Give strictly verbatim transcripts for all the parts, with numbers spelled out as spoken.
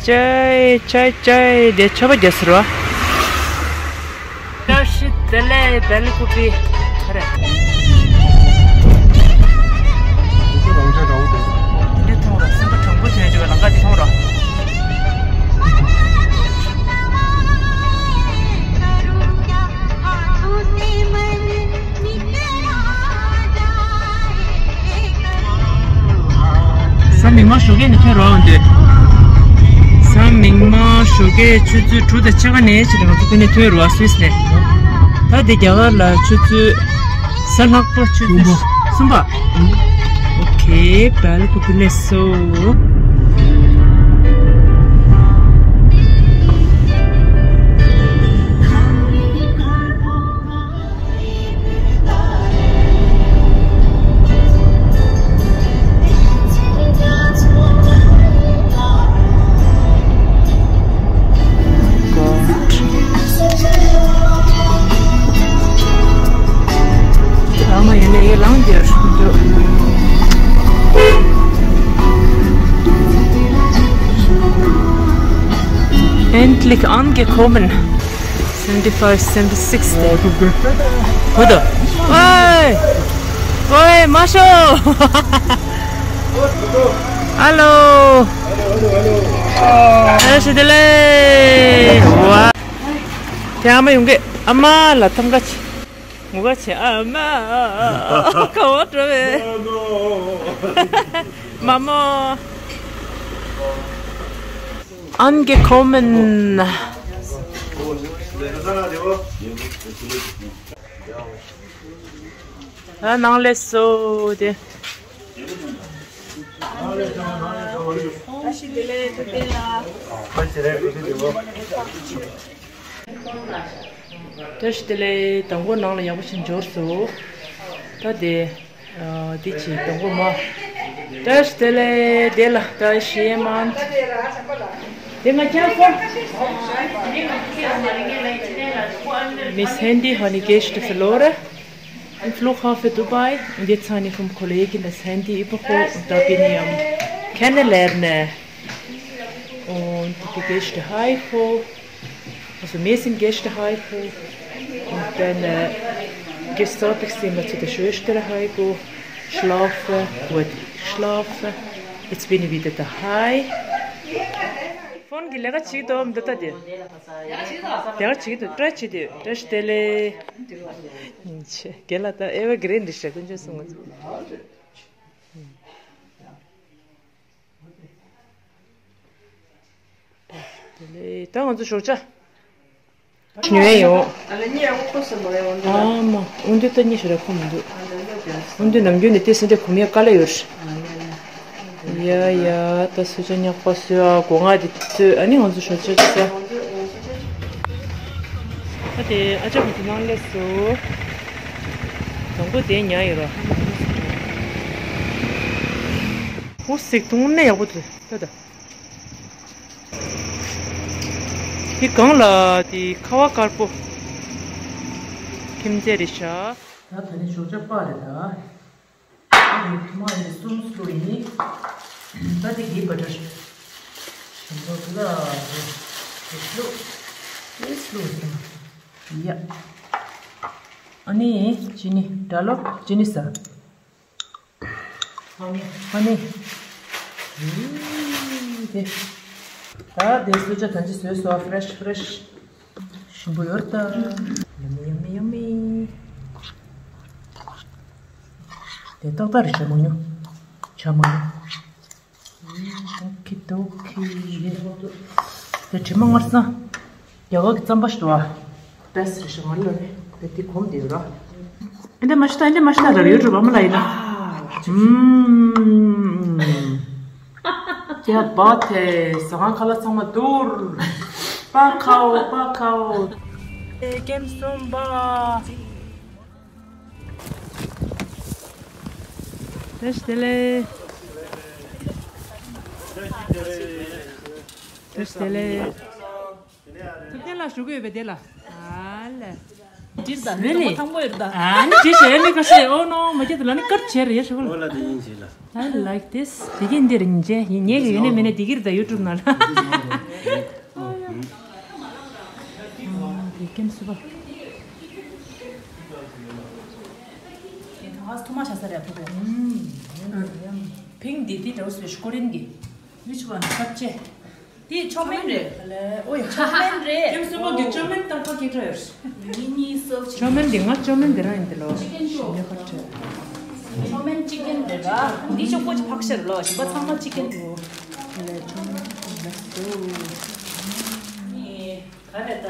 ཅའི་ཅའི་ཅའི་དེ་ཆོས་པ་རྒྱ་ཟེར་བ། བཀྲ་ཤིས་བདེ་ལེགས་བེལ་ཀུ་པི། ཧ་རེ། འདི་མཐོང་རོགས། སེམས་པ་དྲང་པོ་དོན་བྱེད་པའི་ལམ་ཁ་འདི་མཐོང་རོགས། གཟའ་མིག་དམར་ཞོགས་ཀས་ནས་ཐོན་རོགས་འདུག་གཟའ་མིག་དམར་ཞོགས་ཀས་ཆུ་ཚོད་དྲུག་དང་ཕྱེད་ཀ་ནས་བྱས་ཏེ་ང་ཚོ་ཕ་གི་ནས་ཐོན་རོགས། སུད་སི་ནས། ད་དེ་རྒྱ་གར་ལ་ཆུ་ཚོད། གཟའ་ལྷག་པ་ཆུ་ཚོད་གསུམ་པ། ཨོ་ཁེ། བེལ་ཀུ་པི་ལེ་སོ། ཨ་མ་ཡིན་ན་ཡི་ལང་འདིར་འདུག Endlich angekommen. Seventy five, seventy six དེ། ཧུ་དོ། ཨོའི། ཨོའི། མ་ཤོ། ཧ་ལོ། ཨ་ཤི་དེ་ལེ། ཝ། དེ་ཨ་མ་ཡོང་གི། ཨ་མ་ལ་ཐམ་ག་ཆེ། ངུ་ག་ཆེ། ཨ་མ། ག་བ་འགྲོ་བས། མ་མོ། Angekommen. ཨ་ནང་ལས་སོ་དེ། བཀྲ་ཤིས་བདེ་ལེགས། དང་པོ་ནང་ལ་ཡག་པོ་ཞིག་འབྱོར་སོང་། ད་དེ། ཨ། དེ་ཅིག་དང་པོ་མ། བཀྲ་ཤིས་བདེ་ལེགས། དེ་ལ་བཀྲ་ཤིས་མ། དེ་ང་ཁྱེད་ཁོ། Miss Handy, habe ich gestern verloren. Im Flughafen Dubai. Und jetzt habe ich vom Kollegen das Handy bekommen und da bin ich am Kennenlernen. Und die Gäste heimgekommen. Also wir sind gestern heimgekommen. Und dann, äh, gestern Abend sind wir zu der Schwester heimgekommen. Schlafen, gut geschlafen. Jetzt bin ich wieder daheim. ཕོན་གྱི་ལས་ཀ་བྱེད་ཀྱི་འདུག་འདི་ལྟ་དེ། ལས་ཀ་བྱེད་ཀྱི་འདུག་སྐྲ་བྱེད་དུས་བཀྲ་ཤིས་བདེ་ལེགས། ཉིན་ཆེ་རྒན་ལགས། ད་ཨེ་ཝེ་གི་རེད་འདི་ཤག་དཀོན་མཆོག་གསུམ་ང་ཚོ། ད་ང་ཚོ་ཞོགས་ཇ་ཉོས་ཡོང་། ཨ་མ། འོན་ཏེ་ད་གཉིད་ཞེ་དྲག་ཁུག་མི་འདུག་འོན་ཏེ་ནམ་རྒྱུན་ནས་ཏེ་སེ་འདྲ་གོ་མེད་དཀའ་ལས་ཡོད། ཡ་ཡ། ད་གསོལ་ཇ་ཉག་པ་གསོལ། ཨ། སྒོ་ང་དེ་གསོལ། ཨ་ནི་ང་ཚོ་ཞོགས་ཇ་ཟ། ད་དེ་ཨ་ཅག་གི་དེ་ནང་སླེབས་སོང་། དང་པོ་དེ་ཉར་ཡོད་ར། ཧུ་སིག་དུང་ནས་ཡག་པོ་འདུག་ད་ད། དེ་སྒང་ལ་དེ་ཁ་བ་དཀར་པོ་ཁྱིམ་མཚེས་རེད་ཤག་ད་ད་ནི་ཞོགས་ཇ་པ་རེད་ད། ཨ་ནི་ཐོ་མ་ཡིན་གསུམ་སློག་ཡིན། ད་དེ་གི་བ་ཏར་ཞིམ་པོ་འདུག་ལ། དེ་སློག་དེ་སློག་ཡིན། ཡ། ཨ་ནི་ཅི་ནི་ཌལ་ལོ་ཅི་ནི་ཟ། ཧ་ནི། ཧ་ནི། ཨི། དེ། ད་དེ་གསོལ་ཇ་ད་ཅི་བཟོས་སོང་། ཕེ་རེ་ཤི་ཕེ་རེ་ཤི། ཞིམ་པོ་ཡོད་ད། ཡ་མི་ཡ་མི་ཡ་མི། དེ་ཏག་ཏག་རེད་ཤག་མ་ཉོ། ཇ་མ་ཉོ། ཨོ་ཁེ་ཏོ་ཁེ། དེ་དྲི་མ་སྔར་སང་རྒྱ་གར་གྱི་རྩམ་པ་ཞིག་འདུག་ཨ། པེ་སི་རེད་ཤག་ང་ལ་ནི་དེ་དེ་གོམས་དེ་ཡོད་ར། ཨེ་འདྲ་མ་ཤི་ད། ཨེ་འདྲ་མ་ཤི་ད་ར། ཡོད་རེད་བ་མ་ལ་ཡིན་ན། ཨུམ། ཀྱ་བ་ཐེ། ཟ་ཁང་ཁ་ལག་ཚང་མ་བསྡུར། པ་ཁའོ་པ་ཁའོ། ཨེ་ཀེམ་སོམ་པ། བཀྲ་ཤིས་བདེ་ལེགས། བཀྲ་ཤིས་བདེ་ལེགས། ཐུབ་བསྟན་ལགས་ཞུ་གི་ཡོད་པས་དེ་ལ། ཨ་ལས། འདིར་ད་རེད་ལེ། ཐང་པོ་ཡོད་ད། ཨ་ནི་ཅི་ཞེས་མི་ཁ་ཤས། Oh no མ་ཁྱེད་ལ་ནི་ཀར་བྱེད་རེད་ཞུ་གོ་ལ། ཨོ་ལ་དེ་ཡིན་ཞེས་ལ། I like this. དེ་གིན་འདིར་ཉིན་བྱེད་ཡིན་ངེས་ཀྱི་ཡོད་ནི་མེད་ནི་དེ་གིར་ད་YouTube ནང་ལ། དེ་ཀེམ་སུ་པ། དེ་ཐང་ཐུ་མ་ཆ་ས་རེད་ཐུ་གོ། ཕིང་འདི་དེ་འདྲ་བོ་སུ་ཤི་ཀོ་རེན་གི། Which one? ཁབ་ཆེ། དེ་ཆོ་མེན་རེད། ཨོ་ཡ། ཆོ་མེན་རེད། ཁྱེད་གསུམ་པོ་གི་ཆོ་མེན་དང་ཁ་ཁེ་ཁྲ་ཡོད། མི་གཉིས་སོ། ཆོ་མེན་དེ་ང་ཆོ་མེན་དེ་རང་ཡིན་དེ་ལོ། ཞིམ་ཡོད་ཁ་ཁྲ། ཆོ་མེན་ཅི་ཀན་རེད་ར། འདི་ཆོ་པོ་ཅི་ཕག་ཤར་ལོ། ཞིམ་པ་ཚང་མ་ཅི་ཀན། ཨོ་ལེ་ཆོ་མེན་ལ་སོ། ག་རེ་ད།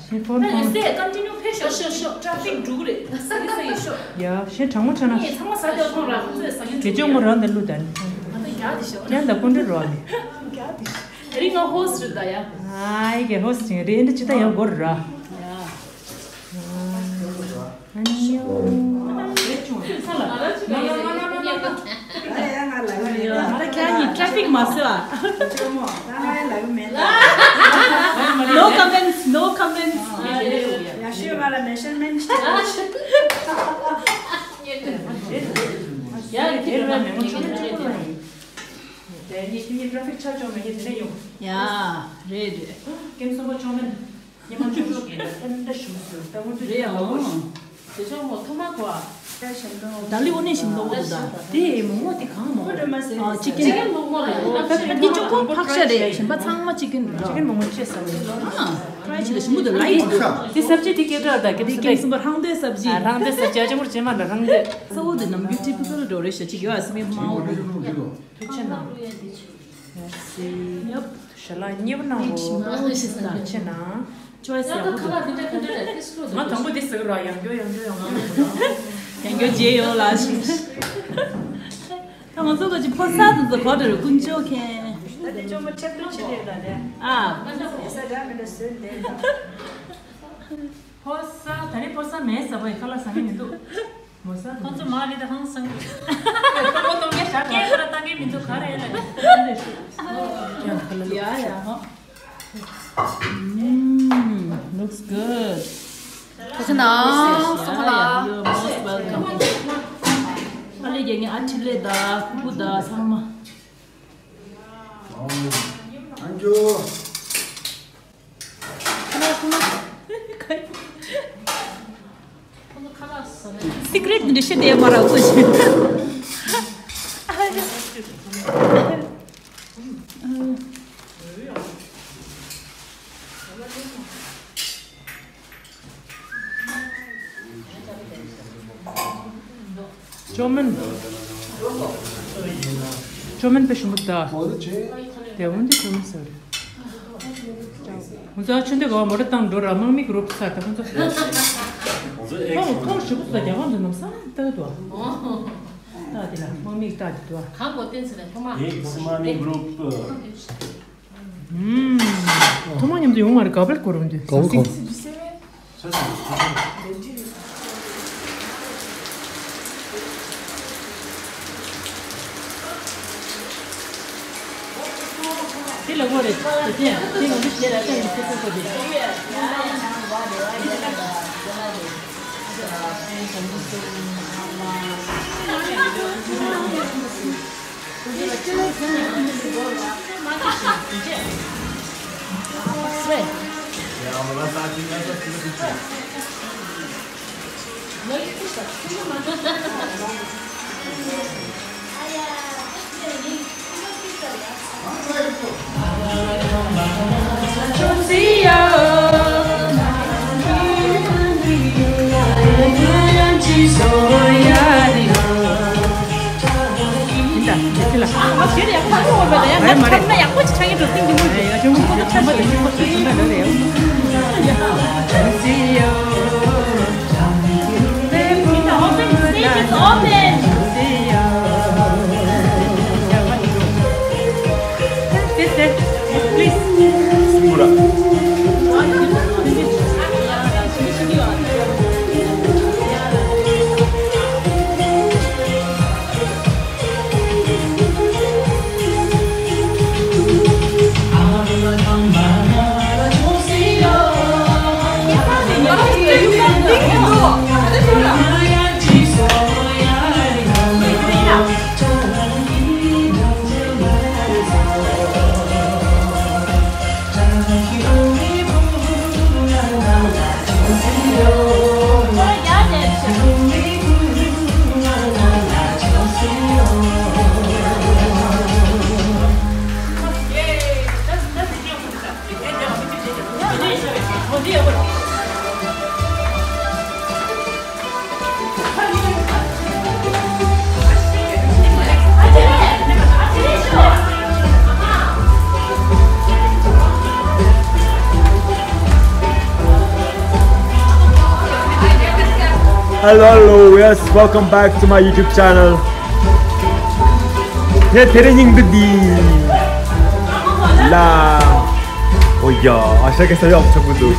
ཤི་ཕོན་ད་ཡིན་སེ་ཀོན་ཊི་ནིའུ་ཕེབས་ཤོག་ཤོག་ཤོག་ཊ་ཕིག་འགྲོ་གི་རེད། ས་གི་ས་གི་ཤོག་ཡ་ཤེ་གྲང་མོ་ཆ་ན། ངས་ཚང་མ་ཟ་རྒྱག་ཐོང་ར་ཁོང་ཚོས་ཟ་རྒྱུ་འགྲོ་གི་རེད། དེ་ཅོ་མོ་རང་དེ་ལུ་དན། ང་ད་རྒྱག་དེ་ཤོག་ཀྱང་ད་ཀོན་ཊི་རོ་ནི། རྒྱག་དེ་ཤོག་དེ་རིང་ང་ཧོ་སི་ཊི་རེད་ད་ཡ། ཨ་ཡི་གེ་ཧོ་སི་ཊི་རེད་འདི་ཅི་ད་ཡང་གོ་ར། ཡ། ཨ་ནི་ཡོ། ང་ལ་ཁྱེད་གཉིས་ཊ་ཕིག་མ་ཟེར་བ། No comments, no comments. ཡ་རེད་རེད། ཉི་མ་ཆུང་ཆུང་གི་ལ་ཐེམ་ད་ཞུ་སུ་ད་འུ་ཚུ་རེད་ཨང་། དེ་ཆོག་མོ་ཐོ་མ་གོ་ཨ། ད་ལི་འོ་ནས་ཞིམ་ལོག་གོ་ད། དེ་མོག་མོག་དེ་གང་མོག་མོག་རེད་མ་ཟེར། ཨ་ཅི་ཀན། ཅི་ཀན་མོག་མོག་རེད། འདི་ཅོ་ཀོ་ཕག་ཤ་རེད། ཞིམ་པ་ཚང་མ་ཅི་ཀན་རེད། ཅི་ཀན་མོག་མོག་ཅེ་ས་རེད། ཨ་ཀྲའི་ཆི་ལ་ཞིམ་པོ་འདུག་ལ་ཡིན། དེ་སབ་ཅི་དེ་སྐད་གྲགས་ད་སྐད་དེ་ཀན་སུམ་པ་ཧྲང་དེ་སབ་ཅི། ཨ་ཧྲང་དེ་སབ་ཅི་ཨ་ཅི་མོར་ཅེ་མ་ལ་ཧྲང་དེ། ས་འུ་དེ་ནམ་རྒྱུན་ཊི་པི་ཀལ་འགྲོ་རེད་ཤ་ཅིག་ཡོད་ཨ་སི་མི་མ་འོ་དེ་རུ་ནོ་དེ་རུ། ཐུགས་ཆེ་གནང་། ཡབ། ཞལ་ལག་མཉེས་པོ་གནང་གོ། ཞིམ་པོ་ཞིག་ད། ཐུགས་ཆེ་གནང་། ཅོའི་སི་ཡག་པོ་འདུག་ང་དང་པོ་འདི་ཟེར་གི་ར་ཡང་བསྐྱར་ཡང་བསྐྱར་ཡང་བསྐྱར་ཡང་བསྐྱར། ཡང་བསྐྱར་བརྗེད་ཡོད་ལ་ཞིག་ད་ང་ཚོ་ག་ཅིག་ཕོ་གསར་དུ་ཚོ་གོ་དེ་རུ་ཀུན་ཅོ་ཁན། ད་དེ་ཅོ་མོ་ཁྲེབ་ཏུ་ཆི་རེད་ད་དེ། ཨ། ས་དྲ་མི་འདྲ་སོན་དེ། ཕོ་གསར་ད་ནི་ཕོ་གསར་མེད་ཟ་བའི་ཁ་ལག་ཟ་ངེས་མི་འདུག་མོ་ས་ཁོང་ཚོ་མ་རེད་ད་ཧང་སང་། སྟོང་པ་སྟོང་རྐྱང་བཞག་སྐད་ཁོ་ར་ལྟ་མཁན་མི་འདུག་ག་རེ་ལབ། ཡ་ཡ་ཧོ། Mm, looks good. ཐུགས་རྗེ་གནང་། སོང་ལ། You're most welcome. ཨ་ལེ་རྒྱལ་ངའི་ཨ་ཁྲི་ལེ་ད་ཁུ་བུ་ད་ཚང་མ། Thank you. Secret འདི་ཤེས་དེ་མ་རག་ཚོད་ཅིག་ཅོ་མིན། ཅོ་མིན་པེ་ཤུ་མུ་ད། དེ་འོན་ཏེ་ཅོ་མིན་ཟེར། ང་ཚོ་ཆུ་འདི་ག་བ་མོ་ཊ་བཏང་འགྲོ་ར་དམག་མི་གུ་རུབ་ས་ད་ང་ཚོ། ཁོང་ཁོང་ཞུ་བུ་ས་རྒྱ་གང་དུ་ནམ་སང་ལྟ་དུ་བ། ལྟ་དེ་ལ་དམག་མི་ལྟ་དེ་དུ་བ། གང་གོ་བསྟན་ཚེ་ལ་ཐོག་མ། དམག་མི་གུ་རུབ། ཐོག་མ་མཉམ་དུ་ཡོང་མ་རེད། ག་པལ་གོ་རུང་དུ། ག་པལ་གོ། དེ་ལ་ངོ་རེད། དེ་དེ་ང་ཚོ་བྱེད་ལ་ལྟ་ཡིན་ཚེ་ཚེ་ཚོ་དེ། Hello, hello, yes, welcome back to my YouTube channel. དེ་དེ་རིང་སྙིང་འདུག་འདི་ལ། ཨོ་ཡ། ཨ་ཤ་གེ་ས་ཡོག་ཆགས་འདུག་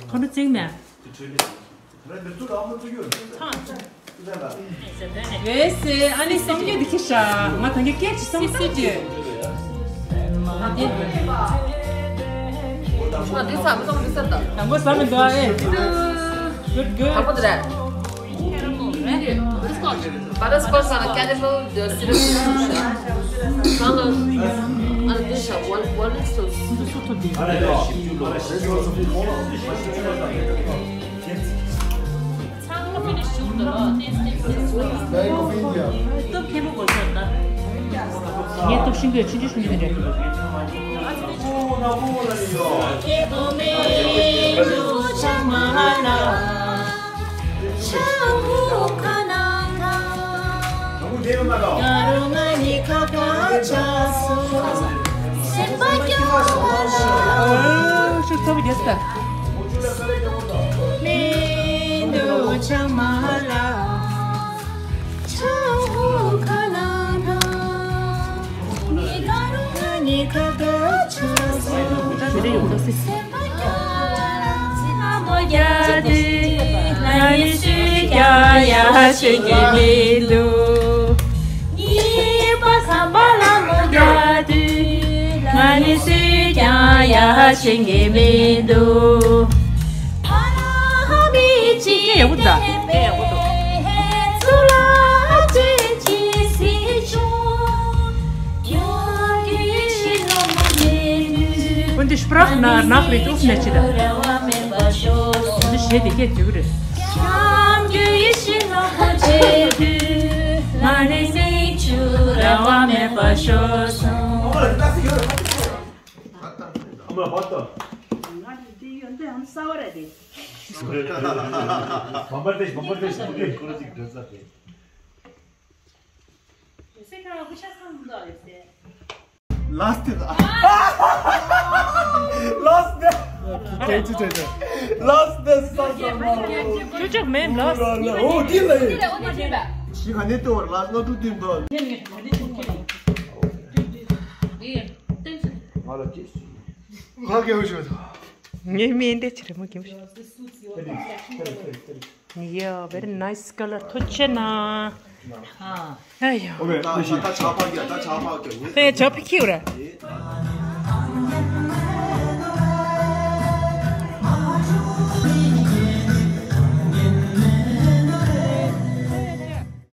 ཁོ་འདྲ་བརྩིགས་མེད། རེད་སེ། ཨ་ནི་བསམ་རྒྱུ་འདི་ཁྱེར་ཤག་ང་ད་གིན་སྐད་ཅིག་བསམ་སྲིད་རྒྱུ། ཨ་འདི་ཟ་མི་འདུག་འདི་ཟ་འདུག་དང་པོ་ཟ་མི་འདུག་ཨ་ཨེ། Good, good. དང་པོ་འདི་རེད། Butterscotch on a caramel, the syrup. One, one, one, so. Bank of India. སྟོབས་མཁས་པོ་གོ་ཚོད་ད། ངས་སྟོབས་ཤིང་གོས་ཆུང་ཆུང་ཤིང་གོས་རེད། འདི་སྤྲག་ན་ནག་རེད་ཨུབ་ན་ཅི་ད། འདི་ཞེ་དེ་སྐད་དུ་རེད། Last. Last. Last. ཅོ་ཅོག་མེད་ལོས། ཨོ་དེ་ལ་ཡིན། ཞི་ག་ནས་ལྟ་བར་ལ་ང་ཏུ་ཏིན་པ། ང་ལ་ཅི་ང་གེ་བ་ཞོ། ངའི་མིང་འདི་ཕྱིར་མོ་གེ་བ་ཞོ། Yeah, very nice color. ཐུགས་རྗེ་གནང་། ཨ་ཡོ། ཨོ་ད་ད་ཆ་ཕག་ཡ་ད་ཆ་ཕག་གི་ངས། ཧེ་ཆ་ཕག་ཁྱེར་ར།